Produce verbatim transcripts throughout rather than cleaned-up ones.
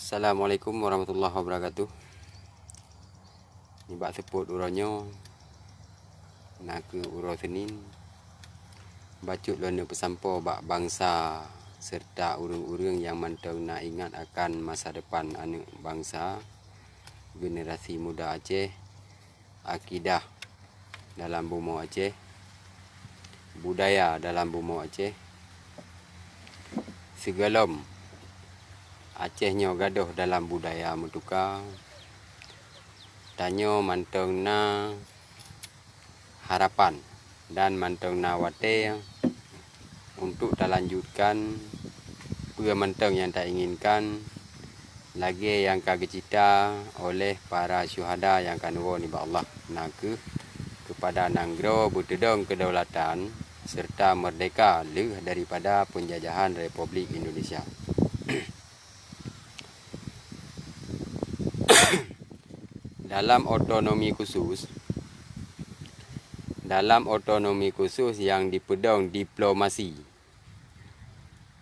Assalamualaikum warahmatullahi wabarakatuh. Nibak seupôt uroe nyoe, nakeuh uroe Senin, bacut lôn neuk peusampoe bak bansa serta ureuëng-ureuëng nyang mantong na ingat akan masa depan aneuëk bansa, generasi muda Aceh, akidah dalam bumoe Aceh, budaya dalam bumoe Aceh. Sigohlom Aceh nyoe gadôh dalam budaya meutuka, tanyoe mantong na harapan dan mantong na watée untuk talanjutkan peue mantong nyang tainginkan, lagée nyang ka geucita oleh para syuhada nyang ka neuwoe nibak Allah, nakeuh keupada nanggroe beuteudong keudaulatan serta meurdeka lheueh daripada peunjajahan Republik Indonesia. Dalam otonomi khusus, dalam otonomi khusus nyang dipeudong diplomasi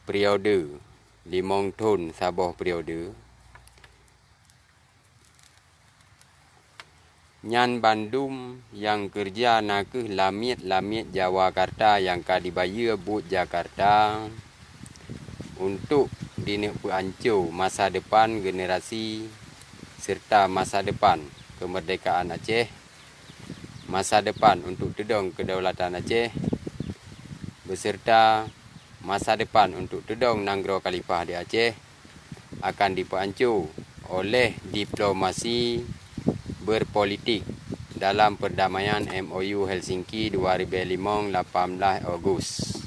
periode limong thon saboh periode, nyan bandum nyang keureuja nakeuh lamiet-lamiet Jawakarta nyang ka dibayeue buet Jakarta untuk dineuk peuanco masa depan generasi serta masa depan keumeurdekaan Aceh, masa depan untuk teudong keudaulatan Aceh, beserta masa depan untuk teudong nanggroe khalifah di Aceh, akan dipeuanco oleh diplomasi berpolitik dalam perdamaian M O U Helsinki dua ribu limong, lapan belas Agustus.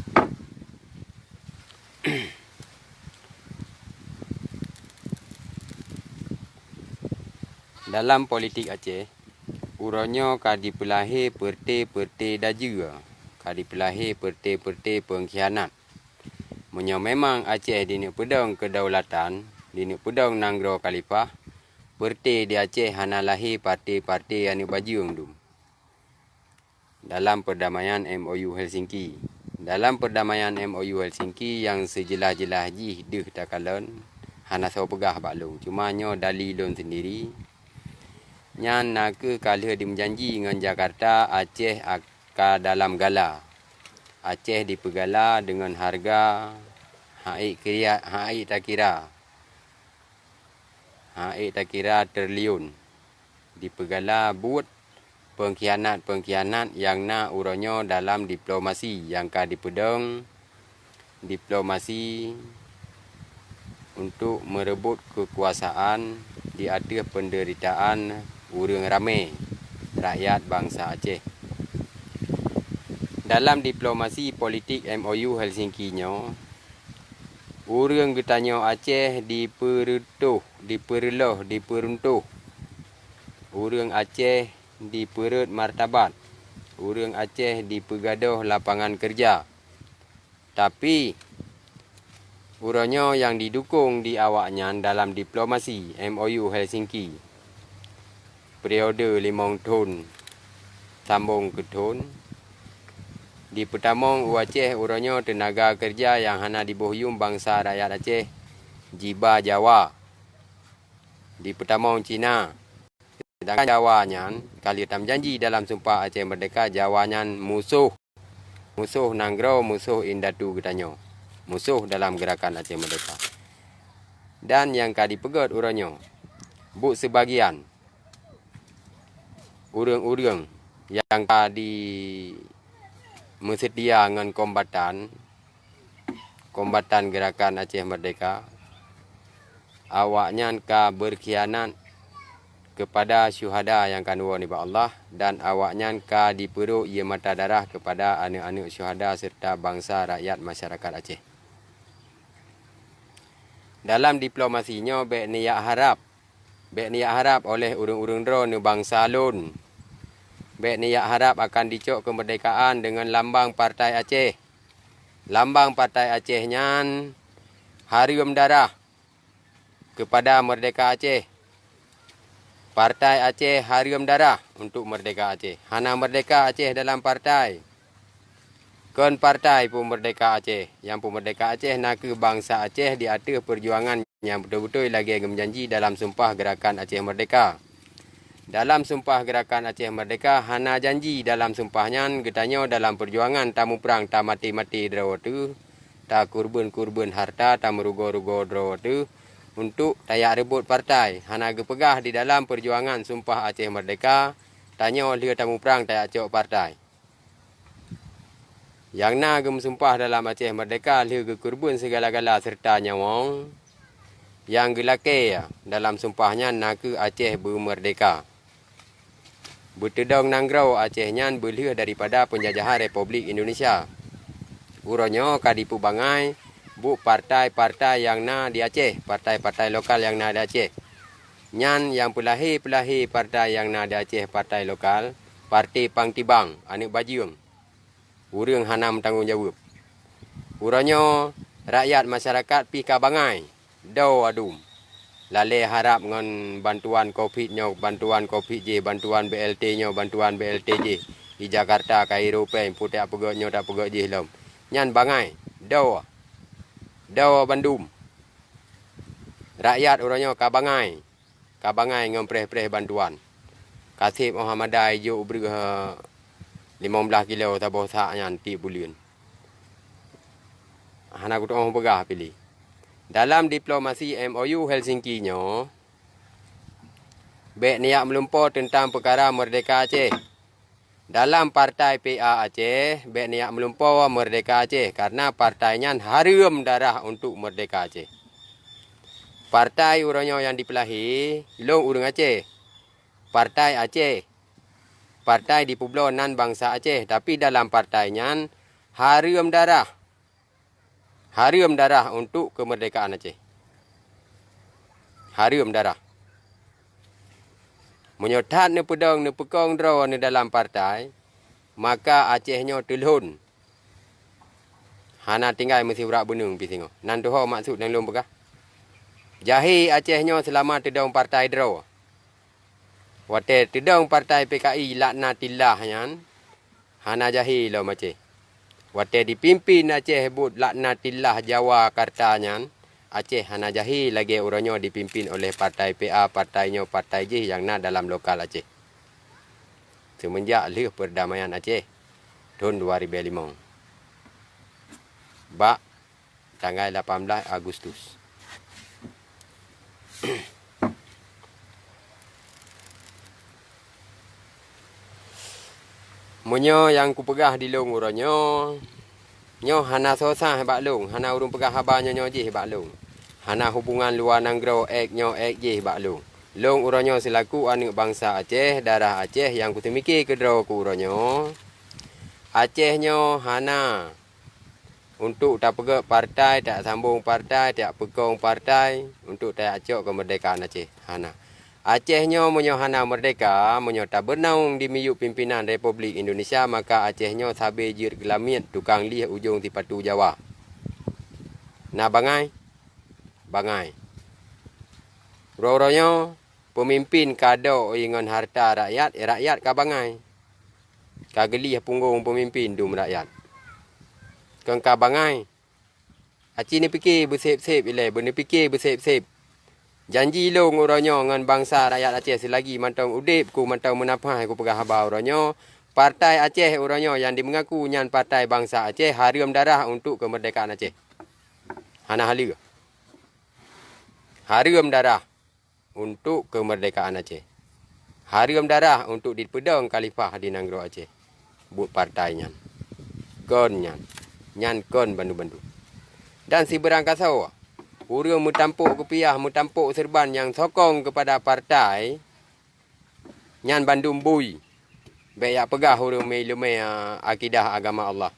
Dalam politik Aceh, uroe nyoe ka dipeulahé peureuté-peureuté dajeue, ka dipeulahé peureuté-peureuté peungkhianat. Meunyoe memang Aceh dineuk peudong keudaulatan, dineuk peudong nanggroe khalifah, peureuté di Aceh hana lahé parté-parté aneuëk bajeueng dum. Dalam perdamaian M O U Helsinki. Dalam perdamaian M O U Helsinki nyang seujeulaih-jeulaih jih deuh takalon, hana soe peugah bak lôn, cuma nyoe dali lôn sendiri. Nyan nakeuh ka lheueh dimeujanji ngon Jakarta, Aceh ka dalam gala. Aceh dipeugala deungon hareuga han ék kira, han ék takira, han ék takira triliun. Dipeugala buet peungkhianat-peungkhianat nyang na uroe nyoe dalam diplomasi nyang ka dipeudong, diplomasi untuk meureubot keukuasaan di ateueh peundeuritaan ureuëng ramé, rakyat bansa Aceh. Dalam diplomasi politik M O U Helsinki nyoe, ureuëng geutanyoe Aceh dipeureutoh, dipeureuloh, dipeuruntoh. Ureuëng Aceh dipeureuet martabat. Ureuëng Aceh dipeugadôh lapangan keureuja. Tapi, uroe nyoe nyang didukong di awaknyan dalam diplomasi M O U Helsinki, periode limong thon sambong keu thon, dipeutamong u Aceh uroe nyoe teunaga keureuja nyang hana diboh yuem bansa rakyat Aceh jiba Jawa, dipeutamong Cina. Seudangkan Jawa nyan ka lheueh tameujanji dalam Sumpah Aceh Merdeka, Jawa nyan musoh, musoh nanggroe, musoh indatu geutanyoe, musoh dalam geurakan Aceh Merdeka. Dan nyang ka dipeugét uroe nyoe, buet seubagian ureuëng-ureuëng nyang ka di meuseutia ngon kombatan, kombatan Geurakan Aceh Merdeka, awaknyan ka beurkhianat keupada syuhada nyang ka neuwoe nibak Allah, dan awaknyan ka dipeurok ié mata darah keupada aneuëk-aneuëk syuhada serta bansa rakyat masyarakat Aceh. Dalam diplomasi nyoe bék neujak harab, bék neujak harab oleh ureuëng-ureuëng droeneuh bansa lôn. Bék neujak harab akan dicok keumeurdekaan deungon lambang Partai Aceh. Lambang Partai Aceh nyan hareuem darah keupada meurdeka Aceh. Partai Aceh hareuem darah untuk meurdeka Aceh. Hana meurdeka Aceh dalam partai. Kon partai peumeurdeka Aceh. Nyang peumeurdeka Aceh nakeuh bansa Aceh di ateueh peurjuangan nyang beutôi-beutôi lagée geumeujanji dalam Sumpah Geurakan Aceh Meurdehka. Dalam Sumpah Geurakan Aceh Meurdehka hana janji dalam sumpah nyan geutanyoe dalam peujuangan tamuprang tamaté-maté droe teuh, takurbeuen-kurbeuen hareuta, tameurugoe-rugoe droe teuh untuk tajak reubot partai. Hana geupeugah di dalam peujuangan Sumpah Aceh Meurdehka, tanyoe lheueh tamuprang tajak cok partai. Nyang na geumeusumpah dalam Aceh Meurdehka lheueh geukurbeuen sigala-gala seureuta nyawöng, nyang geulakée dalam sumpah nyan nakeuh Aceh beumeurdehka. Beuteudong nanggroe Aceh nyan beulheueh daripada peunjajahan Republik Indonesia. Uroe nyoe ka dipeubangai buet partai-partai nyang na di Aceh, partai-partai lokal nyang na di Aceh. Nyan nyang peulahé-peulahé partai nyang na di Aceh, partai lokal, partai pang tibang, aneuëk bajeueng, ureuëng hana meutanggong jaweueb. Uroe nyoe rakyat masyarakat pih ka bangai, doe adum. Lalée harab ngon bantuan covid nyoe, bantuan covid jih, bantuan B L T nyoe, bantuan B L T jih. Di Jakarta, Kairo péng, putéh peugét nyoe, tak peugét jih lom. Nyan bangai, doe, doe bandum. Rakyat uroe nyoe ka bangai, ka bangai ngon preh-preh bantuan. Ka seb óh Ahmada ijok breueh limong blaih kilo saboh sak nyan tieb buleuen. Hana kutu'oh peugah piléh. Dalam diplomasi M O U Helsinki nyoe, bék neujak meulumpoe teuntang peukara meurdehka Aceh. Dalam partai P A Aceh, bék neujak meulumpoe meurdehka Aceh, kareuna partai nyan hareuem darah untuk meurdehka Aceh. Partai uroe nyoe nyang dipeulahé, lôn ureuëng Aceh. Partai Aceh. Partai dipeubloe nan bansa Aceh, tapi dalam partai nyan hareuem darah. Hareuem darah untuk keumeurdekaan Aceh. Hareuem darah. Meunyoe that neupeudong neupeukong droe neudalam partai, maka Aceh nyoe teulhon. Hana tinggai meusiurak beuneueng pih singoh. Nan tuho maksud nyang lôn peugah. Jahé Aceh nyoe seulama teudong partai droe. Watée teudong partai P K I laknatillah nyan, hana jahé lom Aceh. Watée dipimpin Aceh buet laknatillah Jawa Karta nyan, Aceh hana jahé lagée uroe nyoe dipimpin oleh partai P A, partai nyoe partai jih nyang na dalam lokal Aceh. Seumeunjak lheueh peurdamaian Aceh thon dua ribée limong, bak tanggai lapan blaih Agustus. Meunyoe nyang kupeugah di lôn uroe nyoe, nyoe hana soe sah bak lôn, hana ureuëng peugah haba nyoe-nyoe jih bak lôn. Hana hubongan luwa nanggroe ék nyoe ék jih bak lôn. Lôn uroe nyoe seulaku aneuëk bansa Aceh, darah Aceh nyang kuteumike keudroe ku uroe nyoe, Aceh nyoe hana untuk tapeugét partai, tasambong partai, tapeukong partai untuk tacok keumeurdekaan Aceh. Hana. Aceh nyoe meunyoe hana meurdeka, meunyoe tabeunong di miyueb pimpinan Republik Indonesia, maka Aceh nyoe sabe jeuet geulamiet tukang lieh ujong sipatu Jawa. Na bangai? Bangai. Uroe-uroe nyoe peumimpin ka dok ngon hareuta rakyat, rakyat ka bangai. Ka geulieh punggong peumimpin dum rakyat. Keu ka bangai. Aci neupike beuseb-seb ilée, beuneupike beuseb-seb. Janji lôn uroe nyoe ngon bansa rakyat Aceh seulagi mantong udeb ku mantong meunapah kupeugah haba uroe nyoe, partai Aceh uroe nyoe nyang dimeungaku nyan partai bansa Aceh hareuem darah untuk keumeurdekaan Aceh. Hana haleue. Hareuem darah untuk keumeurdekaan Aceh. Hareuem darah untuk dipeudong khalifah di nanggroe Aceh. Buet partai nyan. Kon nyan. Nyan kon bandum-bandum. Dan sibeurang kasoe, ureuëng meutampok kupiah, meutampok seureuban nyang sokong keupada partai, nyan bandum bui. Bék jak peugah ureuëng mé-, leumé, a, akidah agama Allah.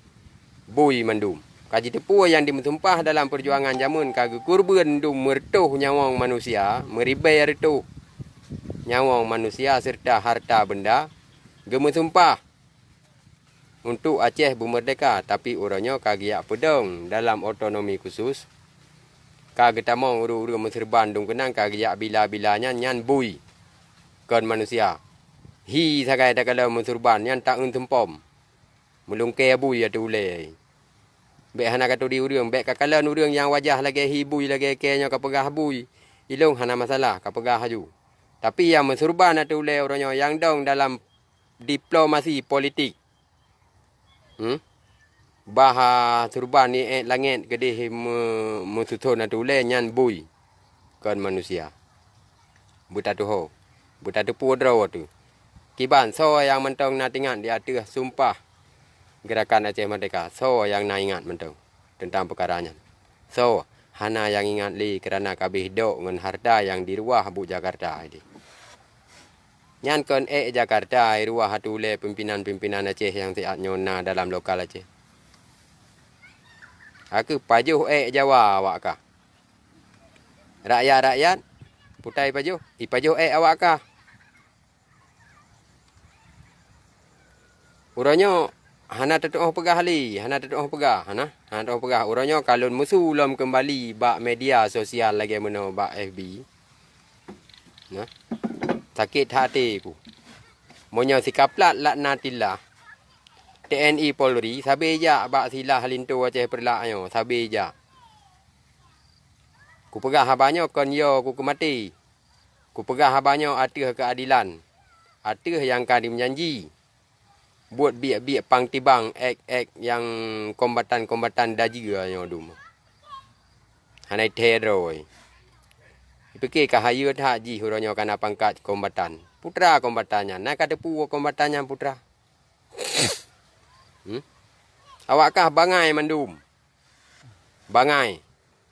Bui mandum. Ka jiteupue nyang dimeusumpah dalam peujuangan jameun ka geukurbeuen dum meureutoh nyawöng manusia, meuribée reutoh nyawöng manusia seureuta hareuta beunda, geumeusumpah untuk Aceh beumeurdeka, tapi uroe nyoe ka geujak peudong dalam otonomi khusus. Ka geutamong ureuëng-ureuëng meuseureuban dum keunang ka geujak bila-bila nyan, nyan bui. Kon manusia. Hi sagai takalon meuseureuban nyan taeun seumpom. Meulungkée bui ateueh ulée. Bék hana katuri ureuëng, bék kakalon ureuëng nyang wajah lagée hi bui, lagée kée nyoe kapeugah bui. Ilong hana masalah, kapeugah laju. Tapi nyang meusurban ateueh ulée uroe nyoe nyang dong dalam diplomasi politik. Hmm? Bah, ah, surban ni ék langét keudeh meu-, meususon ateueh ulée nyan bui, kon manusia. Beutatuho, beutateupeue droe teuh. Kiban soe nyang mantong na teuingat di ateueh sumpah Gerakan Aceh Merdeka, soe nyang na ingat mantong teuntang peukara nyan? Soe? Hana nyang ingat lé, keurana kabeh dok ngon harta nyang diruwah buet Jakarta ideh. Nyan kon ék Jakarta iruwah ateueh ulée pimpinan-pimpinan Aceh nyang siat nyoe na dalam lokal Aceh. Ka kheueh pajoh ék Jawa awak kah. Rakyat-rakyat, peue ipajoh? Ipajoh ék awak kah. Uroe nyoe hana tatuoh peugah lé, hana tatuoh peugah, hana, hana tatuoh peugah. Uroe nyoe ka lôn meusu lom keumbali bak media sosial lagée meunoe bak F B. Nah, sakét até ku. Meunyoe sikaplat laknatillah, T N I Polri sabe jak bak silah linto Aceh Peureulak nyoe, sabe jak. Kupeugah haba nyoe kon yo ku keu maté. Kupeugah haba nyoe ateueh keuadilan, ateueh nyang ka jimeujanji. Buet biek-biek pang tibang ék-ék nyang kombatan-kombatan dajeu nyoe dum. Hana thée droe. Ipike ka hayeue that jih uroe nyoe kana pangkat kombatan. Peue teuma kombatan nyan, na kateupeue kombatan nyan peue teuma? Hmm? Awak kah bangai mandum. Bangai.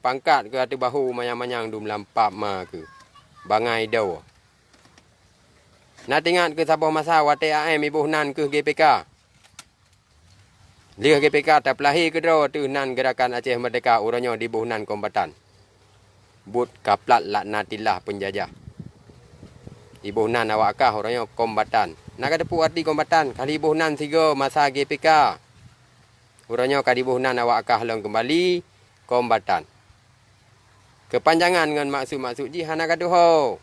Pangkat keu ateueh bahô manyang-manyang dum lam pap ma keuh. Bangai doe. Na teuingat keu saboh masa watée A M iboh nan keuh G P K. Lheueh G P K tapeulahé keudroe teuh nan Gerakan Aceh Merdeka, uroe nyoe diboh nan kombatan. Buet kaplat laknatillah peunjajah. Iboh nan awak kah uroe nyoe kombatan. Na kateupeue arti kombatan? Ka iboh nan sigoe masa G P K. Uroe nyoe ka diboh nan awak kah lom keumbali kombatan. Keupanjangan ngon maksud-maksud jih hana kateuho.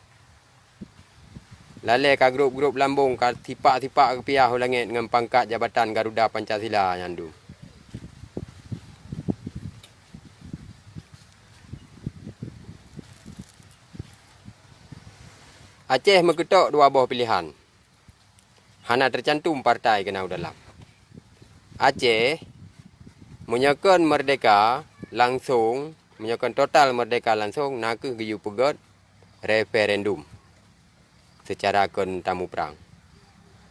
Lalée ka grôp-grôp lambông ka sipak-sipak geupiah u langét ngon pangkat jabatan Garuda Pancasila nyan dum. Aceh meukeutok dua boh piléhan. Hana teucantum partai keunan u dalam. Aceh, meunyoe kon meurdehka langsong, meunyoe kon total meurdehka langsong, na kheueh geuyue peugét referendum seucara kon tamuprang.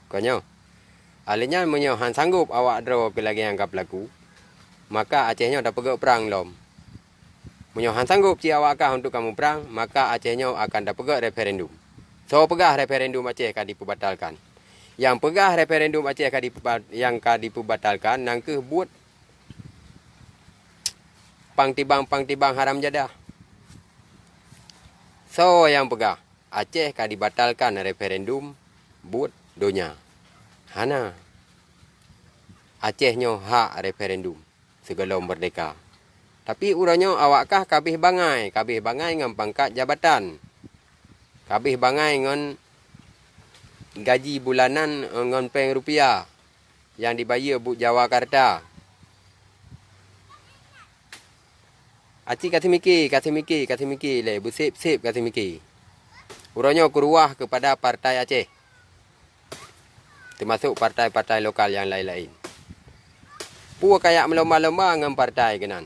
Kon nyoe, alèh nyan meunyoe han sanggôp awak droe keu lagée nyang ka peulaku, maka Aceh nyoe tapeugét prang lom. Meunyoe han sanggôp cit awak kah untuk kamoe prang, maka Aceh nyoe akan tapeugét referendum. Soe peugah referendum Aceh ka dipeubatalkan? Nyang peugah referendum Aceh ka dipeuba-, nyang ka dipeubatalkan nan kheueh buet pang tibang-pang tibang haram jadah. Soe nyang peugah Aceh ka dibatalkan referendum buet donya? Hana. Aceh nyoe hak referendum sigohlom meurdehka. Tapi uroe nyoe awak kah kabeh bangai, kabeh bangai ngon pangkat jabatan. Kabeh bangai ngon gaji bulanan, eh, ngon péng rupiah nyang dibayeue buet Jawa Karta. Aci ka seumike, ka seumike, ka seumike lé, beuseb-seb ka seumike. Uroe nyoe keuruwah keupada partai Aceh, teumasok partai-partai lokal nyang laén-laén. Peue kayak meulomba-lomba ngon partai keunan?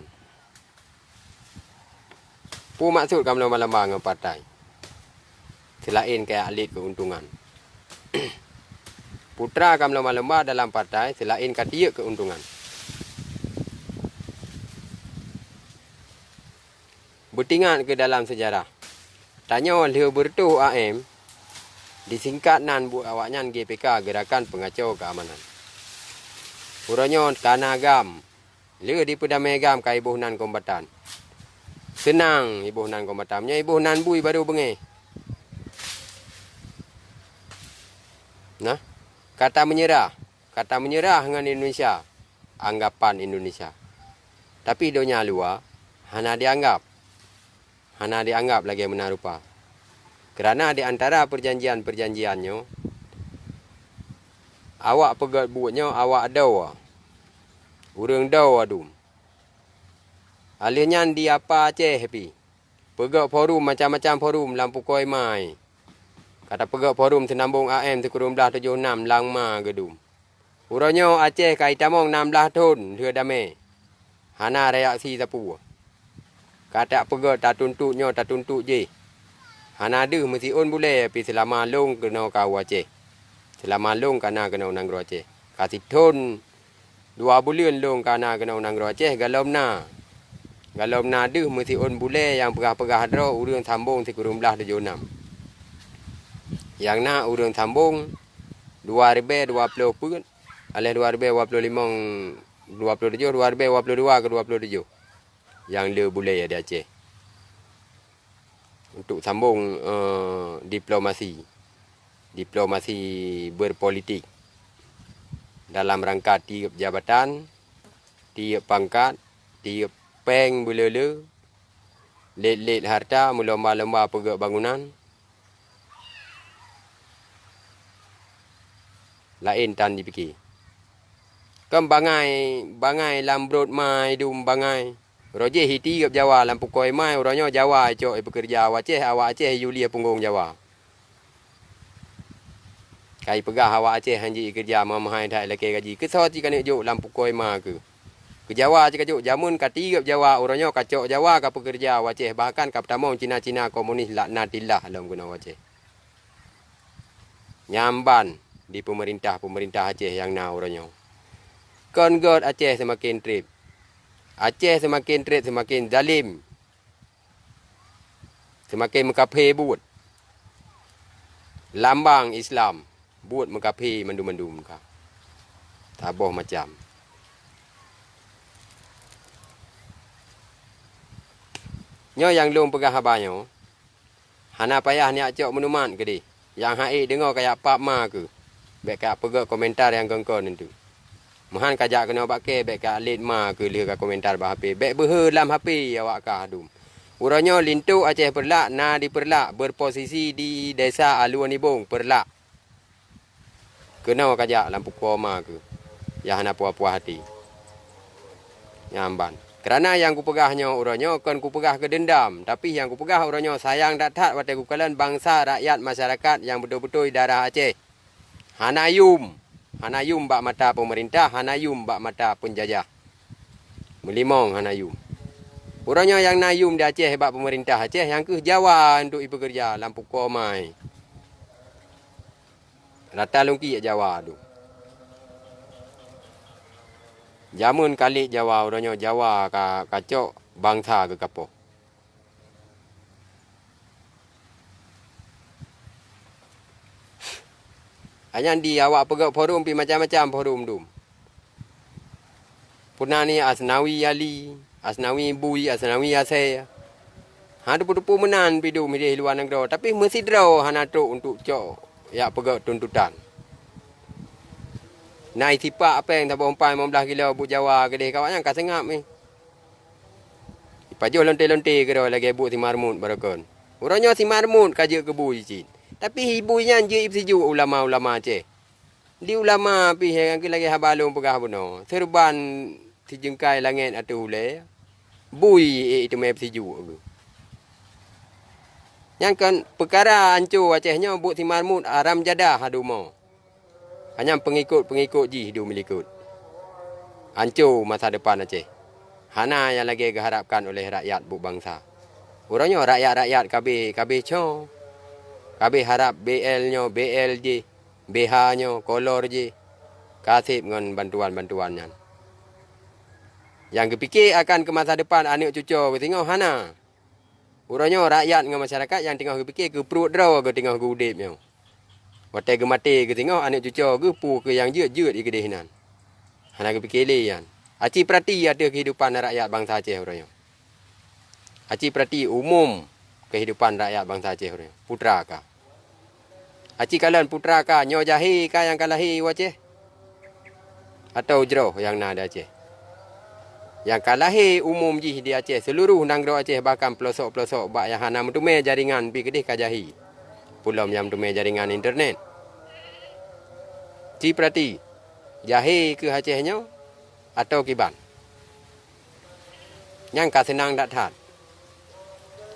Peue maksud kamoe lomba-lomba ngon partai? Seulaén kayak lét keuntungan. Putra kamoe lomba-lomba dalam partai seulaén ka tiyeuk keuntungan. Beutingat keu dalam seujarah. Tanyoe lheueh beureutoh A M, disingkat nan buet awaknyan G P K, Gerakan Peungacau Keamanan. Uroe nyoe ka na GAM, lheueh dipeudamé GAM ka iboh nan kombatan. Seunang iboh nan kombatan, meunyoe iboh nan bui barô beungéh. Nah, kata meunyeurah, kata meunyeurah ngon Indonesia, anggapan Indonesia. Tapi donya luwa hana dianggap. Hana dianggap lagée meunan rupa. Keurana di antara peujanjian-peujanjian nyoe, awak peugét buet nyoe awak doe, ureuëng doe dum. Alheuh nyan di Apa Aceh pih. Peugöt forum, macam-macam forum lam pukoi ma. Ka tapeugöt forum Seunambong A M sikureueng blaih tujoh nam lam ma geudum. Uroe nyoe Aceh ka jitamong nam blaih thon lheueh damé. Hana reaksi sapeue. Ka tapeugöt tatuntot nyoe tatuntot jéh. Hana deuh meusiôn bulée pih seulama lôn keunoe ka u Aceh. Seulama lôn ka na keunoe nanggroe Aceh. Ka sithon dua buleuen lôn ka na keunoe nanggroe Aceh, galom na. Galom na deuh meusiôn bulée nyang peugah-peugah droe ureuëng Sambong sikureueng blaih tujoh nam. Nyang na ureuëng Sambong dua ribée dua ploh peuet, aleh dua ribée dua ploh limong, dua ploh tujoh, dua ribée dua ploh dua keu dua ploh tujoh. Nyang le bulée di Aceh. Untuk sambong, eh, diplomasi. Diplomasi berpolitik. Dalam rangka tiep jabatan, tiep pangkat, tiep péng beuleu-leu, lét-lét harta, meulomba-lomba peugöt bangunan, laén tan jipike. Kan bangai, bangai lam brot ma idum bangai. Roh jih itiep Jawa lam pukoi ma, uroe nyoe Jawa icok ipeukeureuja awak Aceh, awak Aceh iyue lieh punggong Jawa. Kai peugah awak Aceh hanji ikeureuja meuhai that ilakée gaji. Keusoe cit keuneuk jok lam pukoi ma keuh. Keu Jawa cit ka jok, jameun ka tiep Jawa, uroe nyoe ka cok Jawa ka peukeureuja awak Aceh, bahkan ka peutamong Cina-Cina komunis laknatillah lom keunoe awak Aceh. Nyang ban di peumeurintah-peumeurintah Aceh nyang na uroe nyoe. Kon göt Aceh seumaken treb. Aceh seumaken treb, seumaken zalim. Seumaken meukafé buet. Lambang Islam, buet meukafé mandum-mandum ka. Saboh macam. Nyoe nyang lôn peugah haba nyoe. Hana payah neujak cok meunumat keudeh. Nyang han ék deungoe kajak pap ma keuh. Bék kajak peugöt komentar nyang kon-kon eunteuk. Meuhan kajak keunoe bak kée, bék kajak lét ma keuh lheueh ka komentar bak H P. Bék beuhe lam H P awak kah dum. Uroe nyoe linto Aceh Peureulak na di Peureulak, berposisi di Desa Alue Nibong, Peureulak. Keunoe kajak lam pukoi ma keuh, nyang hana puah-puah até. Nyan ban. Keurana nyang kupeugah nyoe uroe nyoe kon kupeugah keu deundam, tapi nyang kupeugah uroe nyoe sayang that-that watée kukalon bansa, rakyat, masyarakat nyang beutôi-beutôi darah Aceh. Hana yum, hana yum bak mata peumeurintah, hana yum bak mata peunjajah. Meulimong hana yum. Uroe nyoe nyang na yum di Aceh bak peumeurintah Aceh, nyang keuh Jawa untuk ipeukeureuja lam pukoi ma. Rata lungkiek Jawa tu. Jameun ka lét Jawa, uroe nyoe Jawa ka, ka cok bansa keu kapoh. Nyan di awak peugöt forum pih macam-macam forum dum. Peue na ni Asnawi Ali, Asnawi Bui, Asnawi Asée. Ha, teupeu-teupeu meunan pih dum ideh luwa nanggroe, tapi meusidroe hana trok untuk cok jak peugöt tuntutan. Na isipak péng saboh empat limong blaih kilo buet Jawa keudeh, awak nyan ka seungab ni. Ipajoh lonte-lonte keudroe lagée buet si Mahmud baroe kon. Uroe nyoe si Mahmud ka jeuet keu bui cit. Tapi bui nyan jeuet ipeusijuek ulama-ulama Aceh. Di ulama pih nyang lagée haba lôn peugah bunoe, seureuban sijeungkai langét ateueh ulée, bui ék teumé peusijuek geuh. Nyang kon peukara anco Aceh nyoe buet si Mahmud haram jadah adumo. Hanya peungikot-peungikot jih dum likot. Anco masa depan Aceh. Hana nyang lagée geuharapkan oleh rakyat buet bansa. Uroe nyoe rakyat-rakyat kabeh, kabeh co. Kabeh harap B L nyoe, B L jih. B H nyoe, kolor jih, ka seb ngon bantuan-bantuan nyan. Nyang geupike akan keu masa depan aneuëk cucoe geuh singoh hana. Uroe nyoe rakyat ngon masyarakat nyang teungoh geupike keu pruet droe geuh teungoh geuudeb nyoe. Watée geumaté geuh singoh aneuëk cucoe geuh peue keuh nyang jeuet-jeuet ikeudeh nan. Hana geupike lé nyan. Aci peurati ateueh keuhidupan rakyat bansa Aceh uroe nyoe. Aci peurati umum keuhidupan rakyat bansa Aceh uroe nyoe. Putra ka. Aci kalon putra ka, nyoe jahé ka nyang ka lahé u Aceh? Atau jroh nyang na di Aceh? Nyang ka lahé umum jih di Aceh, seuluruh nanggroe Aceh, bahkan peulosok-peulosok bak nyang hana meuteumé jaringan pih keudeh ka jahé. Peulom nyang meuteumé jaringan internet. Ci peurati, jahé keuh Aceh nyoe atau kiban? Nyan ka seunang that-that.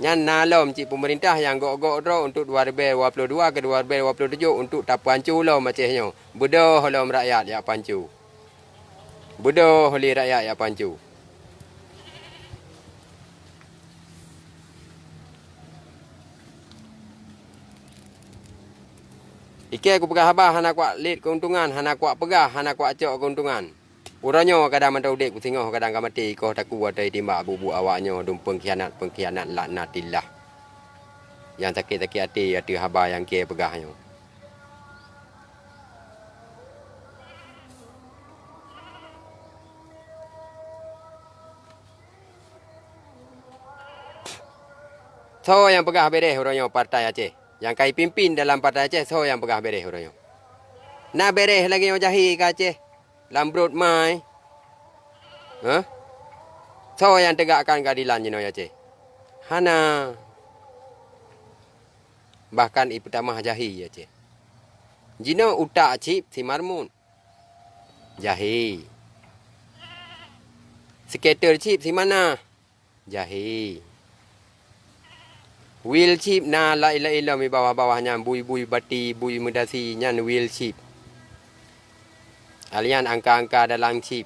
Nyan na lom cit peumeurintah nyang gok-gok droe untuk dua ribèe dua ploh dua keu dua ribèe dua ploh tujoh untuk tapeuhanco lom Aceh nyoe. Beudôh lom rakyat jak peuhanco. Beudôh lé rakyat jak peuhanco. Ikèe kupeugah haba hana kuat lét keuntungan, hana kuat peugah, hana kuat cok keuntungan. Uroe nyoe kadang mantong udép singoh, kadang ka maté, ikoh takue watèe timbak buet-buet awak nyoe dum peungkhianat-peungkhianat laknatillah. Nyang sakét-sakét até ateueh haba nyang kèe peugah nyoe. Soe nyang peugah bèrèh uroe nyoe partai Aceh? Nyang ka ipimpin dalam partai Aceh, soe nyang peugah bèrèh uroe nyoe? Na bèrèh lagèe nyoe jahé ka Aceh? Lam brot mai? Hah? Soe nyang teugakkan keuadilan jinoe Aceh? Hana. Bahkan ipeutamah jahé Aceh. Jinoe utak cit si Marmut. Jahé. Sketer cit si Manah. Jahé. Wil cit na laén-laén lom di bawah-bawah nyan, bui-bui bati, bui meudasi, nyan wil cit. Alian angka-angka dalam cit.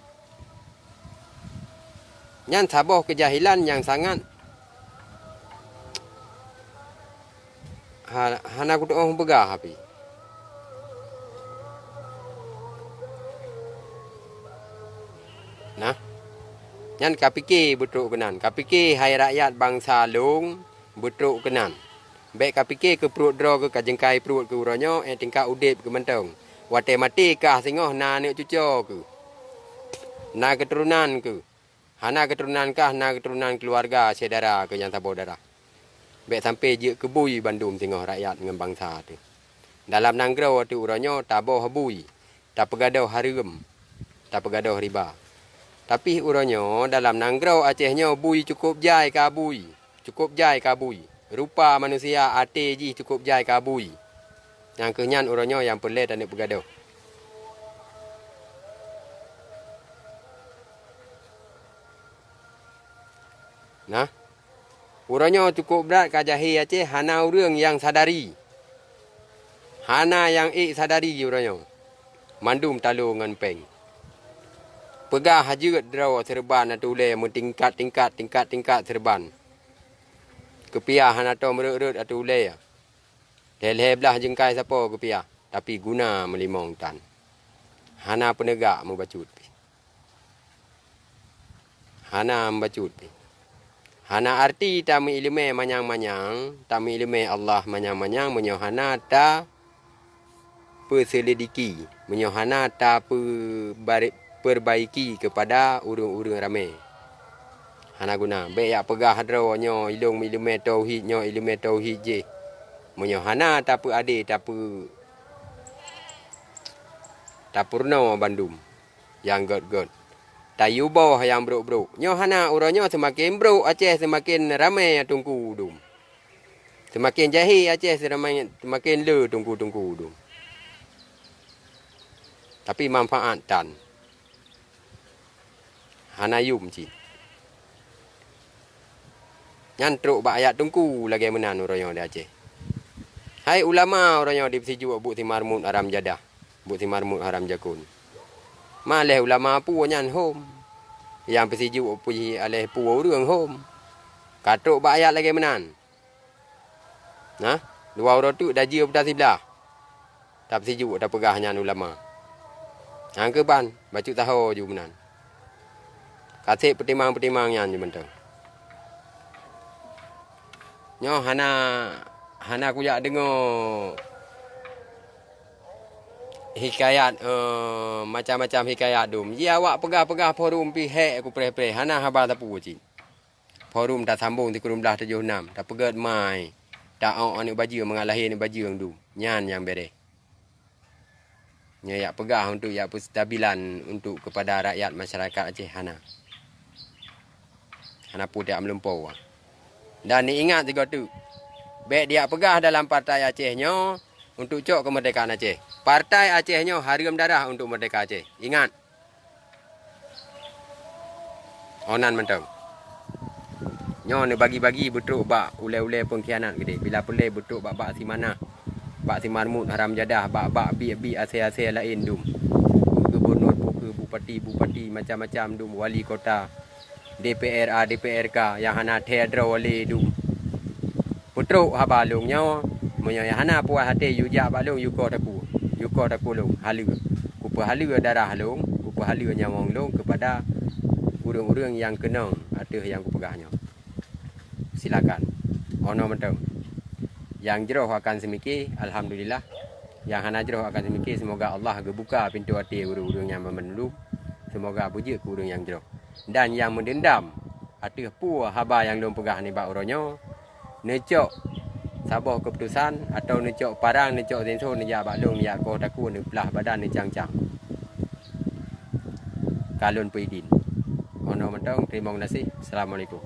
Nyan saboh keujahilan nyang sangat ha-, hana kutu'oh peugah pih. Nah, nyan kapike beutrok keunan, kapike hai rakyat bansa lôn beutrok keunan. Bèk kapike keu pruet droe keuh, ka jeungkai pruet keuh uroe nyoe, eh, tingkat udép keuh mantong. Watèe maté kah singoh na aneuk cuco keuh, na keuturonan keuh. Hana keuturonan kah, na keuturonan keuluwarga syedara keuh nyang saboh darah. Bèk sampoe jeuet keu bui bandum singoh rakyat ngon bansa teuh. Dalam nanggroe teuh uroe nyoe taboh bui, tapeugadôh hareuem, tapeugadôh riba. Tapi uroe nyoe dalam nanggroe Aceh nyoe bui cukôp jai ka bui, cukôp jai ka bui. Rupa manusia até jih cukôp jai ka bui. Nyang keuh nyan uroe nyoe nyang peureulèe taneuk peugadôh. Nah, uroe nyoe cukôp brat ka jahé Aceh, hana ureueng nyang sadari. Hana nyang ék sadari uroe nyoe. Mandum talo ngon péng. Peugah jeuet droe seureuban ateueh ulèe meutingkat-tingkat, tingkat-tingkat seureuban. Keupiah hana tom rhot-rhot ateueh ulèe. Lhèe-lhèe blah jeungkai sapo keupiah, tapi guna meulimong tan. Hana peuneugak meubacut pih. Hana meubacut pih. Hana arti tameuileumèe manyang-manyang, tameuileumèe Allah manyang-manyang meunyoe hana tapeuseuleudiki, meunyoe hana tapeubare-, perbaiki keupada ureueng-ureueng ramè. Hana guna. Bèk jak peugah droe nyoe ilôn ileumèe tauhid, nyoe ileumèe tauhid jih. Meunyoe hana tapeuadé, tapeu-, tapeurunoe bandum nyang gèt-gèt, tayue boh nyang brok-brok. Nyoe hana, uroe nyoe seumaken brok Aceh, seumaken ramè teungku dum. Seumaken jahé Aceh, seumaken, seumaken le teungku-teungku dum. Tapi manfaat tan. Hana yum cit. Nyan trok bak ayat teungku lagèe meunan uroe nyoe di Aceh. Hai ulama uroe nyoe dipeusijuek buet si Marmut haram jadah, buet si Marmut haram jakon. Ma lhèe ulama peue nyan hom. Nyang peusijuek pih lhèe peue ureueng hom. Ka trok bak ayat lagèe meunan. Nah, dua uroe teuk dajeu buta siblah. Tapeusijuek tapeugah nyan ulama. Nyang keuban, bacut taho ju meunan. Ka sép peutimang-peutimang nyan ju mantong. Nyoe hana, hana kujak deungoe hikayat, eh, macam-macam hikayat dum. Ji awak peugah-peugah forum pih hék kupreh-preh, hana haba sapeue cit. Forum tasambong sikureueng blaih tujoh nam, tapeugèt mai, ta-ok aneuk bajeueng, mangat lahé aneuk bajeueng dum. Nyan nyang bèrèh. Nyoe jak peugah untuk jak peustabilan untuk keupada rakyat masyarakat Aceh, hana. Hana peue tajak meulumpoe. Dan neuingat sigoe teuk, bèk dijak peugah dalam partai Aceh nyoe untuk cok keumeurdekaan Aceh. Partai Aceh nyoe hareuem darah untuk meurdeka Aceh. Ingat! Oh nan mantong. Nyoe neubagi-bagi beutrok bak ulée-ulée peungkhianat keudeh. Bila peureulée beutrok bak-bak si manah, bak si marmut haram jadah, bak-bak biek-biek asée-asée laén dum. Peue gubunur, peue bupati, bupati macam-macam dum, wali kota, D P R A, D P R K nyang hana thée droe lé dum. Peutrok haba lôn nyoe, meunyoe nyang hana puas até yue jak bak lôn, yue koh takue, yue koh takue lôn haleue. Kupeuhaleue darah lôn, kupeuhaleue nyawöng lôn keupada ureuëng-ureuëng nyang keunong ateueh nyang kupeugah nyoe. Silakan. Oh noe mantong. Nyang jroh akan seumike, alhamdulillah. Nyang hana jroh akan seumike, seumoga Allah geubuka pintoe até ureuëng-ureuëng nyan banmandum. Seumoga beujeuet keu ureuëng nyang jroh. Dan nyang meudeundam ateueh peue haba nyang lôn peugah nibak uroe nyoe, neucok saboh keuputosan atawa neucok parang, neucok sinso, neujak bak lôn, neujak koh takue, neuplah badan, neucang-cang. Ka lôn peuidin. Oh noe mantong, teurimong gaséh. Assalamualaikum.